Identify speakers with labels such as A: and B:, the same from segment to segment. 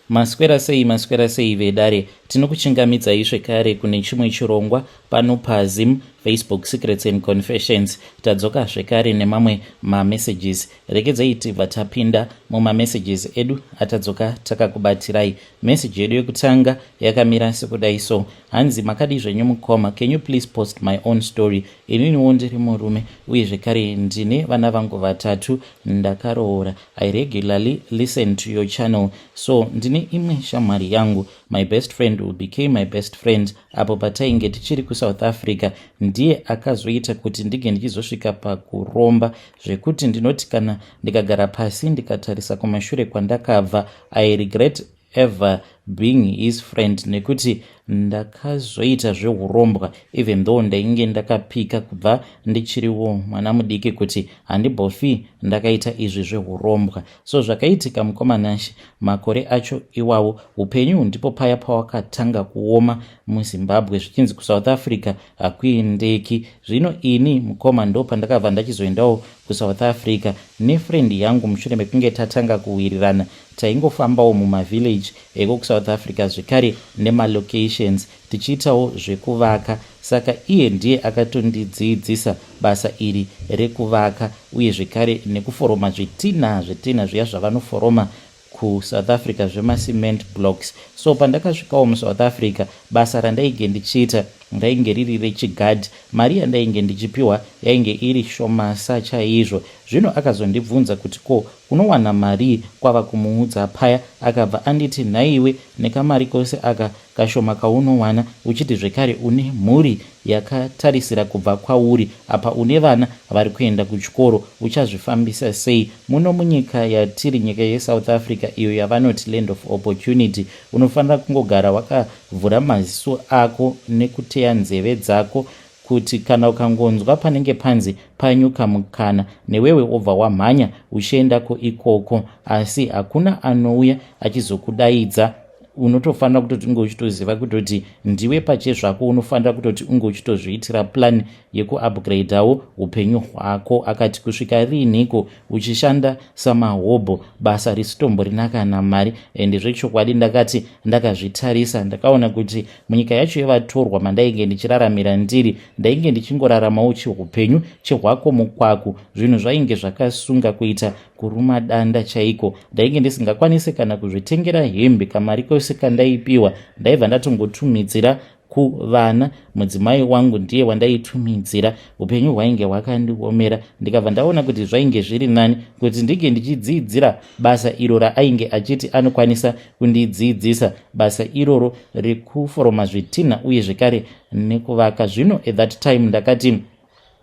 A: Maswera sei, maswera sei vedare. Tinokuchingamidzai zvekare kune chimwe chirongwa pano paZim Facebook Secrets and Confessions. Tadzoka zvekare nemamwe mamessages. Regedzai tibva tapinda mumamessages edu atadzoka takakubatirai. Message yedu yekutanga yakamira sekudai so. Hanzi makadii zvenyu mukoma, can you please post my own story? Ininiwo ndiri murume uye zvekare ndine vana vangu vatatu ndakaroora. I regularly listen to your channel. So ndine imwe shamwari yangu, my best friend who became my best friend apo patainge tichiri kuSouth Africa. Ndiye akazoita kuti ndinge ndichizosvika pakuromba zvekuti ndinoti kana ndikagara pasi ndikatarisa kumashure kwandakabva, I regret ever being his friend nekuti ndakazoita zveurombwa even though ndainge ndakapika kubva ndichiriwo mwana mudiki kuti handimbofi ndakaita izvi zveurombwa. So zvakaitika mukoma Nashe, makore acho iwawo upenyu ndipo paya pawakatanga kuoma muZimbabwe, zvichinzi kuSouth Africa hakuendeki. Zvino ini mukoma ndo pandakabva ndachizoendawo kuSouth Africa nefriend yangu mushure mekunge tatanga kuwirirana. Taingofambawo mumavillage eko kuSouth Africa zvekare nemalocations tichiitawo zvekuvaka. Saka iye ndiye akatondidzidzisa basa iri rekuvaka uye zvekare nekuforoma zvitina, zvitina zviya zvavanoforoma kuSouth Africa zvemacement blocks. So pandakasvikawo muSouth Africa, basa randainge ndichiita rainge riri rechigadhi. Mari yandainge ndichipiwa yainge iri shomasa chaizvo. Zvino akazondibvunza kuti ko unowana mari? Kwava kumuudza paya, akabva anditi, "Nhaiwe, nekamari kose aka kashoma kaunowana, uchiti zvekare une mhuri yakatarisira kubva kwauri, apa une vana vari kuenda kuchikoro, uchazvifambisa sei muno munyika yatiri, nyika yeSouth Africa iyo yavanoti land of opportunity? Unofanira kungogara wakavhura maziso ako nekuteya nzeve dzako kuti kana ukangonzwa panenge panzi panyuka mukana, newewe wobva wamhanya uchiendako ikoko. Asi hakuna anouya achizokudaidza. Unotofanira kutoti unge uchitoziva kutoti ndiwe pachezvako unofanira kutoti unge uchitozviitira plan yekuupgradeawo upenyu hwako." Akati, "Kusvika riiniko uchishanda samahobho, basa risitomborina kana mari?" Ende zvechokwadi ndakati ndakazvitarisa, ndakaona kuti munyika yacho yevatorwa mandainge ndichiraramira ndiri, ndainge ndichingoraramawo chiupenyu chehwako mukwaku. Zvinhu zvainge zvakasunga kuita kuruma danda chaiko. Ndainge ndisingakwanisi kana kuzvitengera hembe. Kamari kose kandaipiwa ndaibva ndatongotumidzira kuvana. Mudzimai wangu ndiye wandaitumidzira. Upenyu hwainge hwakandiomera. Ndikabva ndaona kuti zvainge zviri nani kuti ndinge ndichidzidzira basa iro raainge achiti anokwanisa kundidzidzisa, basa iroro rekuforoma zvitina uye zvekare nekuvaka. Zvino at that time ndakati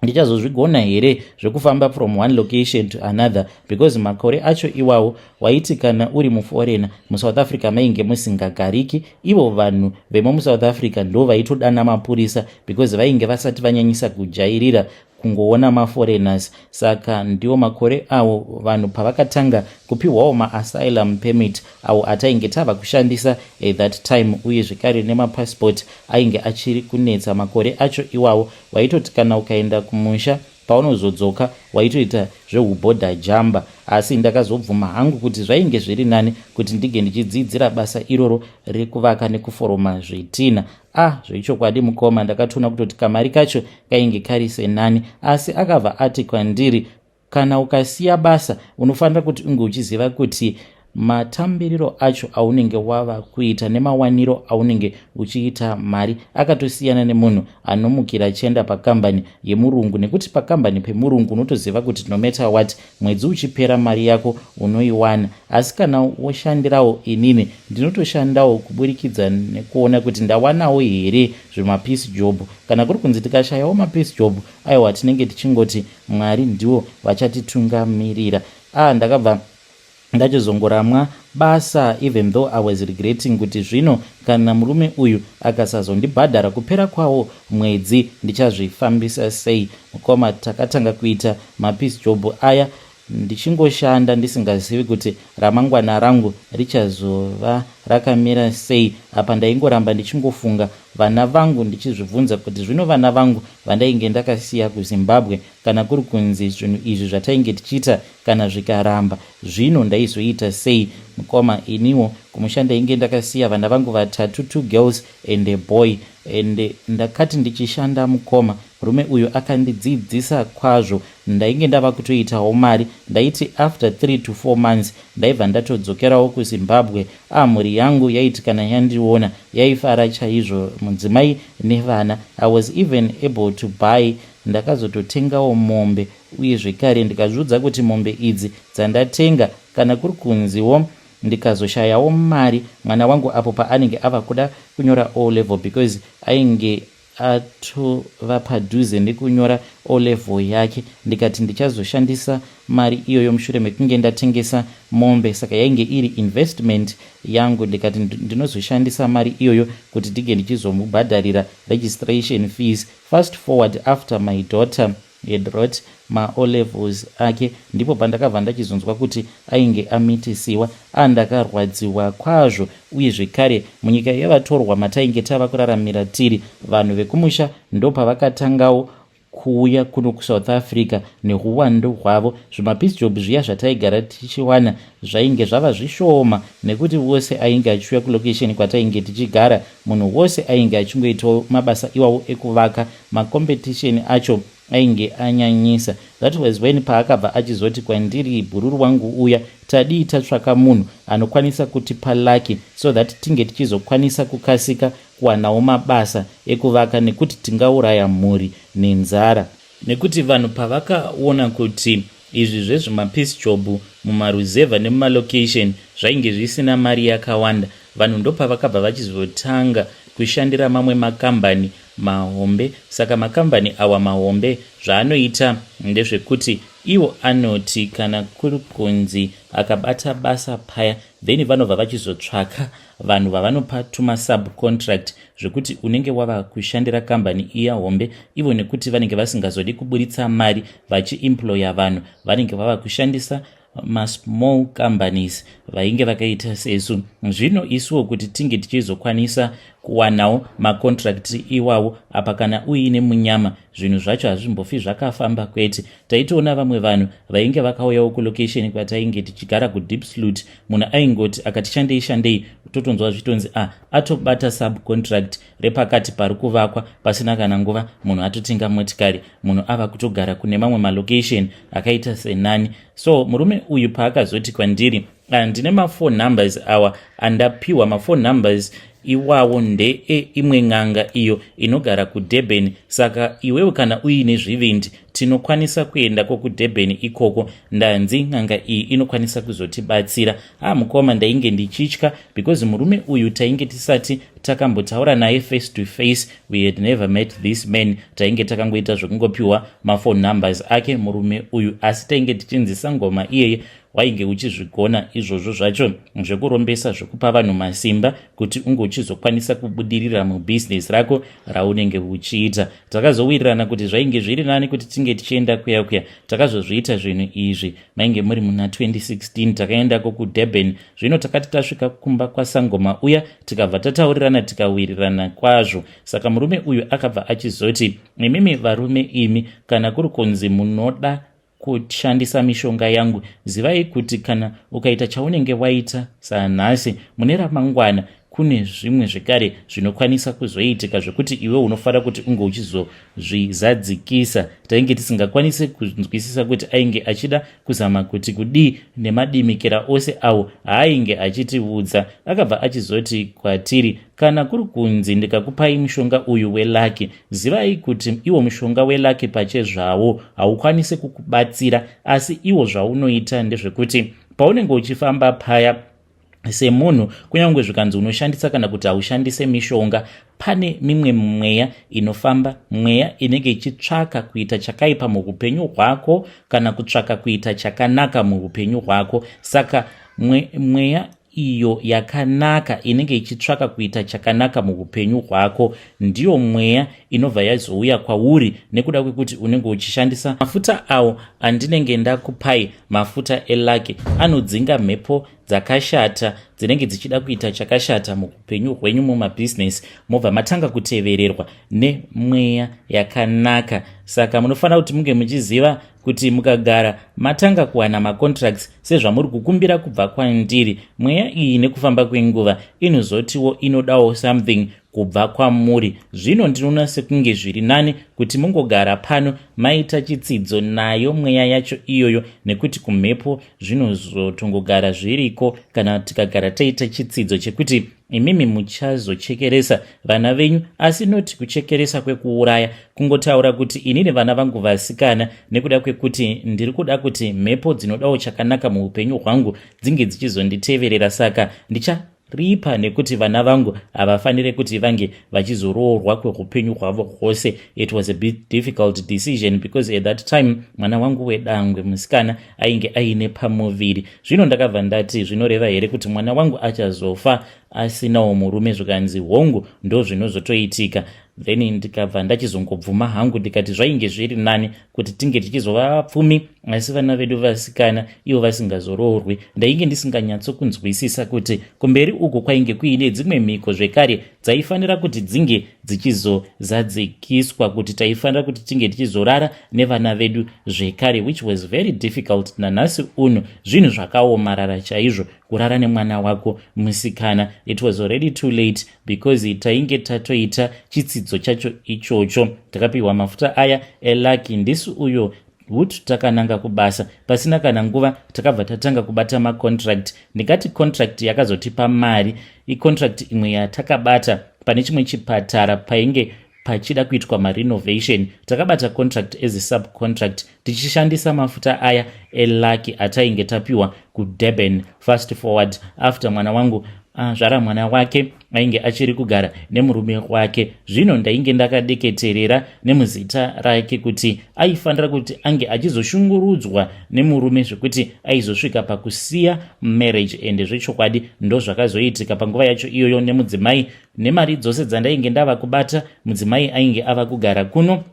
A: ndichazozvigona here zvekufamba from one location to another? Because makore acho iwawo waiti kana uri muforeigner muSouth Africa mainge musingagariki. Ivo vanhu vemo muSouth Africa ndo vaitodana mapurisa because vainge vasati vanyanyisa kujairira kungoona maforeigners. Saka ndiwo makore awo vanhu pavakatanga kupiwawo maasylum permit awo atainge tava kushandisa at that time, uye zvekare nemapassport ainge achiri kunetsa. Makore acho iwawo waitoti kana ukaenda kumusha, paunozodzoka waitoita zvehubhodha jamba. Asi ndakazobvuma hangu kuti zvainge zviri nani kuti ndinge ndichidzidzira basa iroro rekuvaka nekuforoma zvitina. Ah, zvechokwadi mukoma, ndakatoona kutoti kamari kacho kainge kari senani. Asi akabva ati kwandiri, "Kana ukasiya basa, unofanira kuti unge uchiziva kuti matambiriro acho aunenge wava kuita nemawaniro aunenge uchiita mari akatosiyana nemunhu anomukira achienda pakambani yemurungu, nekuti pakambani pemurungu unotoziva kuti no matter what, mwedzi uchipera mari yako unoiwana. Asi kana woshandirawo inini, ndinotoshandawo kuburikidza nekuona kuti ndawanawo here zvemapiece job. Kana kuri kunzi tikashayawo mapiece job, aiwa, tinenge tichingoti Mwari ndiwo vachatitungamirira." Ah, ndakabva ndachizongoramwa basa, even though I was regretting kuti zvino kana murume uyu akasazondibhadhara kupera kwawo mwedzi, ndichazvifambisa sei? Mukoma, takatanga kuita mapiece job aya. Ndichingoshanda ndisingazivi kuti ramangwana rangu richazova rakamira sei. Apa ndaingoramba ndichingofunga vana vangu ndichizvibvunza kuti zvino vana vangu vandainge ndakasiya kuZimbabwe kana kuri kunzi zvinhu izvi zvatainge tichiita kana zvikaramba zvino ndaizoita sei. Mukoma, iniwo kumusha ndainge ndakasiya vana vangu vatatu, two girls and a boy, and ndakati ndichishanda, mukoma, murume uyu akandidzidzisa kwazvo. Ndainge ndava kutoitawo mari. Ndaiti after 3 to 4 months ndaibva ndatodzokerawo kuZimbabwe. A, mhuri yangu yaiti kana yandiona yaifara chaizvo, mudzimai nevana. I was even able to buy, ndakazototengawo mombe uye zvekare ndikazviudza kuti mombe idzi dzandatenga, kana kuri kunziwo ndikazoshayawo mari, mwana wangu apo paanenge ava kuda kunyora O level, because ainge atova padhuze nekunyora O level yake, ndikati ndichazoshandisa mari iyoyo mushure mekunge ndatengesa mombe. Saka yainge iri investment yangu. Ndikati ndinozoshandisa mari iyoyo kuti ndinge ndichizomubhadharira registration fees. Fast forward, after my daughter had wrote maO levels ake, ndipo pandakabva ndachizonzwa kuti ainge amitisiwa. Andakarwadziwa kwazvo. Uye zvekare munyika yevatorwa matainge tava kuraramira tiri, vanhu vekumusha ndopavakatangawo kuuya kuno kuSouth Africa neuwandu hwavo. Zvimapiece job zviya zvataigara tichiwana zvainge zvava zvishoma, nekuti wose ainge achiuya kulocation kwatainge tichigara, munhu wose ainge achingoitawo mabasa iwawo ekuvaka. Macompetition acho ainge anyanyisa. That was when paakabva achizoti kwandiri bhururu wangu uya, tadii tatsvaka munhu anokwanisa kutipa luck so that tinge tichizokwanisa kukasika kuwanawo mabasa ekuvaka, nekuti tingauraya mhuri nenzara? Nekuti vanhu pavakaona kuti izvi zvezvimapiece job mumaruzevha nemumalocation zvainge zvisina mari yakawanda, vanhu ndopavakabva vachizotanga kushandira mamwe makambani mahombe. Saka makambani awa mahombe zvaanoita ndezvekuti iwo anoti kana kuri kunzi akabata basa paya, then vanobva vachizotsvaka vanhu vavanopa tumasubcontract, zvekuti unenge wava kushandira kambani iya hombe ivo. Nekuti vanenge vasingazodi kuburitsa mari vachiemploya vanhu, vanenge vava kushandisa masmall companies vainge vakaita sesu. Zvino isuwo kuti tinge tichizokwanisa kuwanawo macontract iwawo, apa kana uine munyama, zvinhu zvacho hazvimbofi zvakafamba kwete. Taitoona vamwe vanhu vainge vakauyawo kulocation kwatainge tichigara kuDiepsloot. Munhu aingoti akati shandei shandei, totonzwa zvitonzi a atobata subcontract repakati pari kuvakwa. Pasina kana nguva munhu atotenga motikari, munhu ava kutogara kune mamwe malocation akaita senani. So murume uyu paakazoti kwandiri, ndine maphone numbers awa andapiwa, maphone numbers iwawo ndeeimwe n'anga iyo inogara kuDurban. Saka iwewe kana uine zvivindi, tinokwanisa kuendako kuDurban ikoko. Ndanzi n'anga iyi inokwanisa kuzotibatsira. Ha, mukoma, ndainge ndichitya because murume uyu tainge tisati takambotaura naye face to face. We had never met this man. Tainge takangoita zvekungopiwa maphone numbers ake murume uyu, asi tainge tichinzisa ngoma iyeye wainge uchizvigona izvozvo zvacho zvekurombesa, zvekupa vanhu masimba kuti unge uchizokwanisa kubudirira mubhizinesi rako raunenge uchiita. Takazowirirana kuti zvainge zviri nani kuti tinge tichienda kuya kuya. Takazozviita zvinhu izvi mainge muri muna 2016. Takaendako kuDurban. Zvino takati tasvika kumba kwasangoma uya, tikabva tataurirana, tikawirirana kwazvo. Saka murume uyu akabva achizoti, imimi varume imi, kana kuri kunzi munoda kushandisa mishonga yangu, zivai kuti kana ukaita chaunenge waita sanhasi, mune ramangwana kune zvimwe zvekare zvinokwanisa kuzoitika zvekuti iwe unofanira kuti unge uchizozvizadzikisa. Tainge tisingakwanisi kunzwisisa kuti ainge achida kuzama kuti kudii nemadimikira ose awo haainge achitiudza. Akabva achizoti kwatiri, kana kuri kunzi ndikakupai mushonga uyu weluck, zivai kuti iwo mushonga weluck pachezvawo haukwanisi kukubatsira, asi iwo zvaunoita ndezvekuti paunenge uchifamba paya semunhu, kunyange zvikanzi unoshandisa kana kuti haushandise mishonga, pane mimwe mweya inofamba, mweya inenge ichitsvaka kuita chakaipa muupenyu hwako kana kutsvaka kuita chakanaka muupenyu hwako. Saka mweya Iyo yakanaka inenge ichitsvaka kuita chakanaka muupenyu hwako ndiyo mweya inobva yazouya kwauri nekuda kwekuti unenge uchishandisa mafuta awo andinenge ndakupai. Mafuta elucky anodzinga mhepo dzakashata dzinenge dzichida kuita chakashata muupenyu hwenyu mumabhizinesi, mobva matanga kutevererwa nemweya yakanaka. Saka munofanira kuti munge muchiziva kuti mukagara matanga kuwana macontracts sezvamuri kukumbira kubva kwandiri, mweya iyi nekufamba kwenguva inozotiwo inodawo something kubva kwamuri. Zvino ndinoona sekunge zviri nani kuti mungogara pano maita chitsidzo nayo mweya yacho iyoyo, nekuti kumhepo zvinozotongogara zviriko. Kana tikagara taita chitsidzo chekuti imimi muchazochekeresa vana venyu, asi noti kuchekeresa kwekuuraya, kungotaura kuti inini vana vangu vasikana, nekuda kwekuti ndiri kuda kuti mhepo dzinodawo chakanaka muupenyu hwangu dzinge dzichizonditeverera, saka ndicharipa nekuti vana vangu havafaniri kuti vange vachizoroorwa kweupenyu hwavo hwose. It was a bit difficult decision because at that time mwana wangu wedangwe musikana ainge aine pamuviri. Zvino ndakabva ndati, zvinoreva here kuti mwana wangu achazofa asinawo murume? Zvikanzi, hongu, ndo zvinozotoitika. Then ndikabva ndachizongobvuma hangu, ndikati zvainge zviri nani kuti tinge tichizova vapfumi asi vana vedu vasikana ivo vasingazoroorwi. Ndainge ndisinganyatsokunzwisisa kuti kumberi uku kwainge kuine dzimwe mhiko zvekare dzaifanira kuti dzinge dzichizozadzikiswa, kuti taifanira kuti tinge tichizorara nevana vedu zvekare, which was very difficult. Nanhasi uno zvinhu zvakaomarara chaizvo kurara nemwana wako musikana. It was already too late because tainge tatoita chitsidzo chacho ichocho. Takapiwa mafuta aya elucky ndisi uyo hutu, takananga kubasa. Pasina kana nguva takabva tatanga kubata macontract. Ndingati contract yakazotipa mari icontract imwe yatakabata pane chimwe chipatara painge pachida kuitwa marenovation. Takabata contract as a subcontract tichishandisa mafuta aya elucky atainge tapiwa kuDurban. Fast forward, after mwana wangu azvara mwana wake, ainge achiri kugara nemurume wake. Zvino ndainge ndakadeketerera nemuzita rake kuti aifanira kuti ange achizoshungurudzwa nemurume zvekuti aizosvika pakusiya marriage. Ende zvechokwadi ndo zvakazoitika panguva yacho iyoyo. Nemudzimai nemari dzose dzandainge ndava kubata, mudzimai ainge ava kugara kuno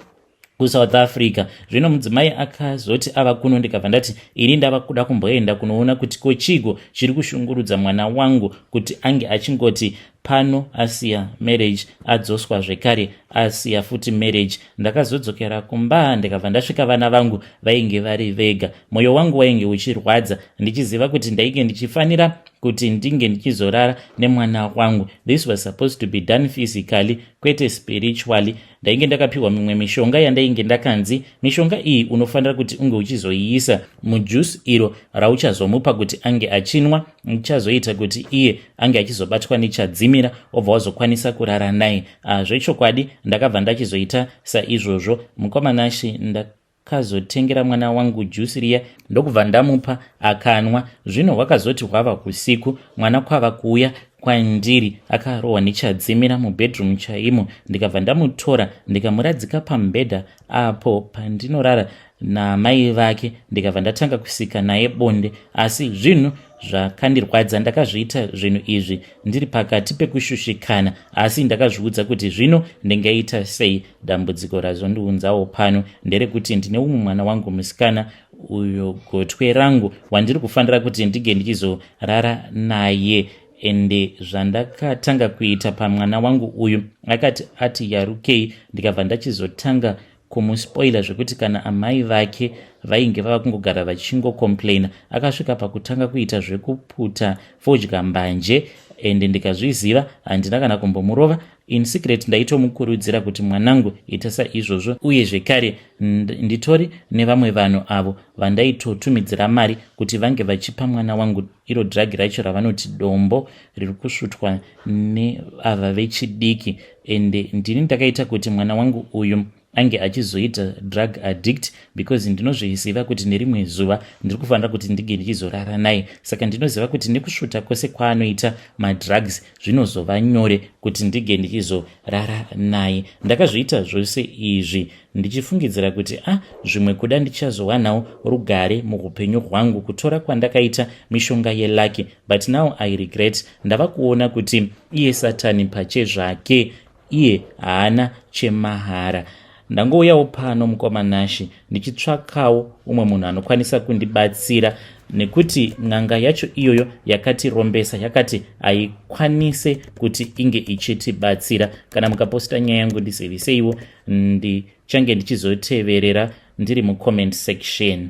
A: kuSouth Africa. Zvino mudzimai akazoti ava kuno, ndikabva ndati ini ndava kuda kumboenda kunoona kuti ko chigo chiri kushungurudza mwana wangu kuti ange achingoti pano asiya marriage, adzoswa zvekare, asiya futi marriage. Ndakazodzokera kumba, ndikabva ndasvika vana vangu vainge vari vega. Mwoyo wangu wainge uchirwadza ndichiziva kuti ndainge ndichifanira kuti ndinge ndichizorara nemwana wangu. This was supposed to be done physically, kwete spiritually. Ndainge ndakapiwa mimwe mishonga yandainge ndakanzi mishonga iyi unofanira kuti unge uchizoiisa mujuice iro rauchazomupa kuti ange achinwa, ichazoita kuti iye ange achizobatwa nechadzimira, obva wazokwanisa kurara naye. Zvechokwadi ndakabva ndachizoita saizvozvo, mukomanashi. Ndakazotengera mwana wangu juice riya, ndokubva ndamupa akanwa. Zvino hwakazoti hwava usiku, mwana kwava kuuya kwandiri akarohwa nechadzimira mubedroom chaimo. Ndikabva ndamutora, ndikamuradzika pamubhedha apo pandinorara namai vake, ndikabva ndatanga kusika naye bonde. Asi zvinhu zvakandirwadza, ndakazviita zvinhu izvi ndiri pakati pekushushikana, asi ndakazviudza kuti zvino ndingaita sei? Dambudziko razondiunzawo pano nderekuti ndine umwe mwana wangu musikana uyo gotwe rangu wandiri kufanira kuti ndinge ndichizorara naye. Ende zvandakatanga kuita pamwana wangu uyu, akati ati yarukei, ndikabva ndachizotanga kumuspoila zvekuti kana amai vake vainge vava kungogara vachingocomplaina. Akasvika pakutanga kuita zvekuputa fodya mbanje, ende ndikazviziva. Handina kana kumbomurova. In secret ndaitomukurudzira kuti mwanangu, ita saizvozvo. Uye zvekare nditori nevamwe vanhu avo vandaitotumidzira mari kuti vange vachipa mwana wangu iro drug racho ravanoti dombo riri kusvutwa neava vechidiki. Ende ndini ndakaita kuti mwana wangu uyu Ange achizoita drug addict because ndinozviziva kuti nerimwe zuva ndiri kufanira kuti ndinge ndichizorara naye. Saka ndinoziva kuti nekusvuta kwose kwaanoita madrugs, zvinozova nyore kuti ndinge ndichizorara naye. Ndakazviita zvose izvi ndichifungidzira kuti a ah, zvimwe kuda ndichazowanawo rugare muupenyu hwangu kutora kwandakaita mishonga yelucky. But now I regret. Ndava kuona kuti iye Satani pachezvake iye haana chemahara. Ndangouyawo pano, mukoma Nashi, ndichitsvakawo umwe munhu anokwanisa kundibatsira, nekuti n'anga yacho iyoyo yakatirombesa yakati haikwanise kuti inge ichitibatsira. Kana mukaposta nyaya yangu, ndiziviseiwo, ndichange ndichizoteverera ndiri mucomment section.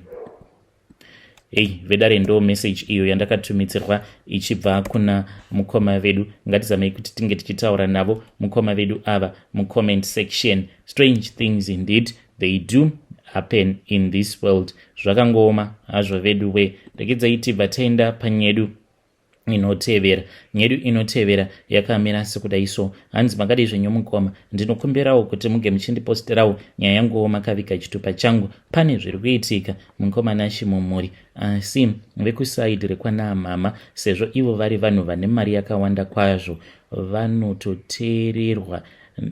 A: Hei vedare, ndo message iyo yandakatumidzirwa ichibva kuna mukoma vedu. Ngatizamei kuti tinge tichitaura navo mukoma vedu ava mucomment section. Strange things indeed, they do happen in this world. Zvakangooma hazvo vedu we. Regedzai tibva taenda panyedu inotevera. Nyedu inotevera yakamira sekudai so. Hanzi, "Makadii zvenyu mukoma? Ndinokumbirawo kuti muge muchindiposterawo nyaya yanguwo makaviga chitupa changu. Pane zviri kuitika, mukoma Nashi, mumhuri, asi vekuside rekwanamama, sezvo ivo vari vanhu vane mari yakawanda kwazvo, vanototeererwa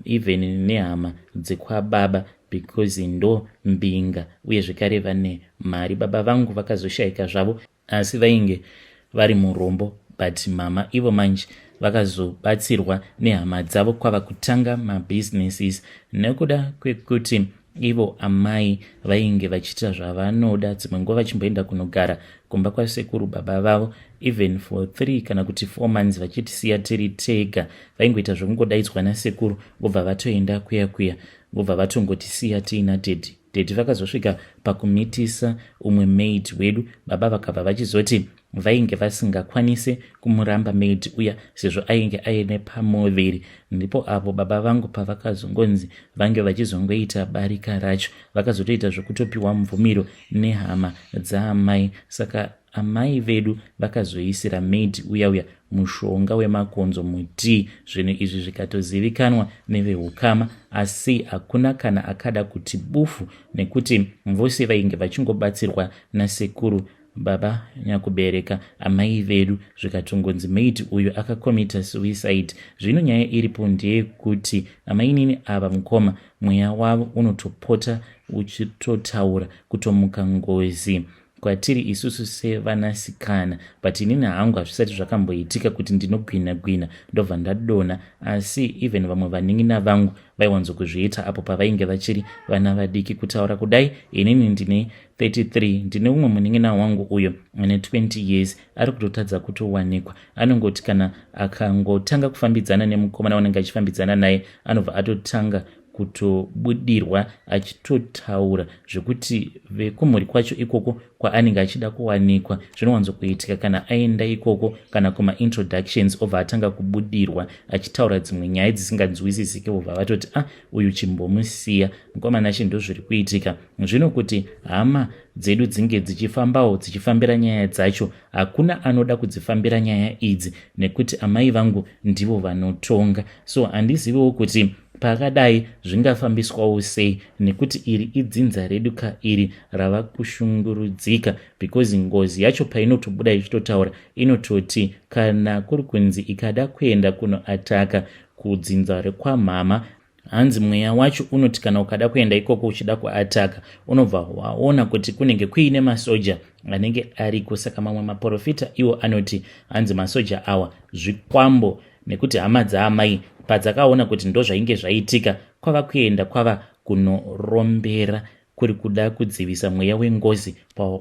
A: even nehama dzekwababa because ndo mbinga uye zvekare vane mari. Baba vangu vakazoshayika zvavo, asi vainge vari murombo, but mama ivo manje vakazobatsirwa nehama dzavo kwava kutanga mabusinesses. Nekuda kwekuti ivo amai vainge vachiita zvavanoda, dzimwe nguva vachimboenda kunogara kumba kwasekuru baba vavo even for 3 kana kuti 4 months, vachitisiya tiri tega. Vaingoita zvokungodaidzwa nasekuru, vobva vatoenda kuya kuya, vobva vatongotisiya tiina daddy. Daddy vakazosvika pakumitisa umwe maid wedu. Baba vakabva vachizoti vainge vasingakwanisi kumuramba maid uya sezvo ainge aine pamuviri. Ndipo apo baba vangu pavakazongonzi vange vachizongoita barika racho. Vakazotoita zvokutopiwa mvumiro nehama dzaamai. Saka amai vedu vakazoisira maid uya uya mushonga wemakonzo mutii. Zvinhu izvi zvikatozivikanwa neveukama, asi hakuna kana akada kuti bufu, nekuti vose vainge vachingobatsirwa nasekuru baba nyakubereka amai vedu. Zvikatongonzi maid uyu akacommita suicide. Zvino nyaya iripo ndeyekuti amainini ava, mukoma, mweya wavo unotopota uchitotaura kutomuka ngozi kwatiri isusu sevanasikana. But inini hangu hazvisati zvakamboitika kuti ndinogwina gwina ndobva ndadonha, asi even vamwe vanin'ina vangu vaiwanzokuzviita apo pavainge vachiri vana vadiki. Kutaura kudai, inini ndine 33. Ndine umwe munin'ina wangu uyo ane 20 years, ari kutotadza kutowanikwa. Anongoti kana akangotanga kufambidzana nemukomana wanenge achifambidzana naye, anobva atotanga kutobudirwa achitotaura zvekuti vekumhuri kwacho ikoko kwaanenge achida kuwanikwa. Zvinowanzokuitika kana aenda ikoko kana kumaintroductions, obva atanga kubudirwa achitaura dzimwe nyaya dzisinganzwisisike, vobva vatoti, "A ah, uyu chimbomusiya." Mukomana achi, ndozviri kuitika zvino kuti hama dzedu dzinge dzichifambawo dzichifambira nyaya dzacho. Hakuna anoda kudzifambira nyaya idzi nekuti amai vangu ndivo vanotonga. So handiziviwo kuti pakadai zvingafambiswawo sei, nekuti iri idzinza redu ka iri rava kushungurudzika, because ngozi yacho painotobuda ichitotaura inototi kana kuri kunzi ikada kuenda kunoattacka kudzinza rekwamhama, hanzi mweya wacho unoti kana ukada kuenda ikoko uchida kuattacka, unobva waona kuti kunenge kuine masoja anenge ariko. Saka mamwe maprofita iwo anoti hanzi masoja awa zvikwambo, nekuti hama dzaamai padzakaona kuti ndo zvainge zvaitika, kwava kuenda kwava kunorombera kuri kuda kudzivisa mweya wengozi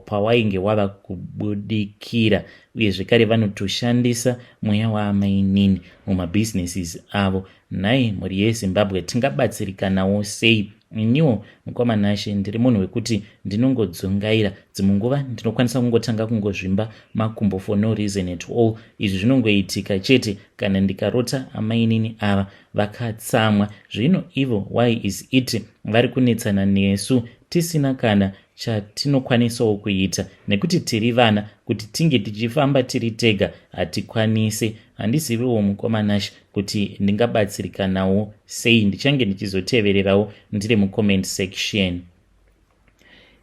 A: pawainge wava kubudikira. Uye zvekare vanotoshandisa mweya waamainini mumabhizinesis avo. Nhai mhuri yeZimbabwe, tingabatsirikanawo sei? Iniwo, mukoma Nashe, ndiri munhu wekuti ndinongodzungaira. Dzimwe nguva ndinokwanisa kungotanga kungozvimba makumbo for no reason at all. Izvi zvinongoitika chete kana ndikarota amainini ava vakatsamwa. Zvino ivo, why is it vari kunetsana nesu tisina kana Chatinokwanisawo kuita nekuti tiri vana, kuti tinge tichifamba tiri tega hatikwanisi. Handiziviwo, mukoma Nash, kuti ndingabatsirikanawo sei. Ndichange ndichizotevererawo ndiri mucomment section.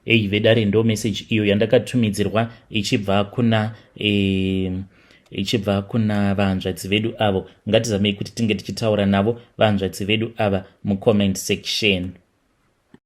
A: Ei vedare, ndo message iyo yandakatumidzirwa ichibva kuna vahanzvadzi vedu avo. Ngatizamei kuti tinge tichitaura navo vahanzvadzi vedu ava mucomment section.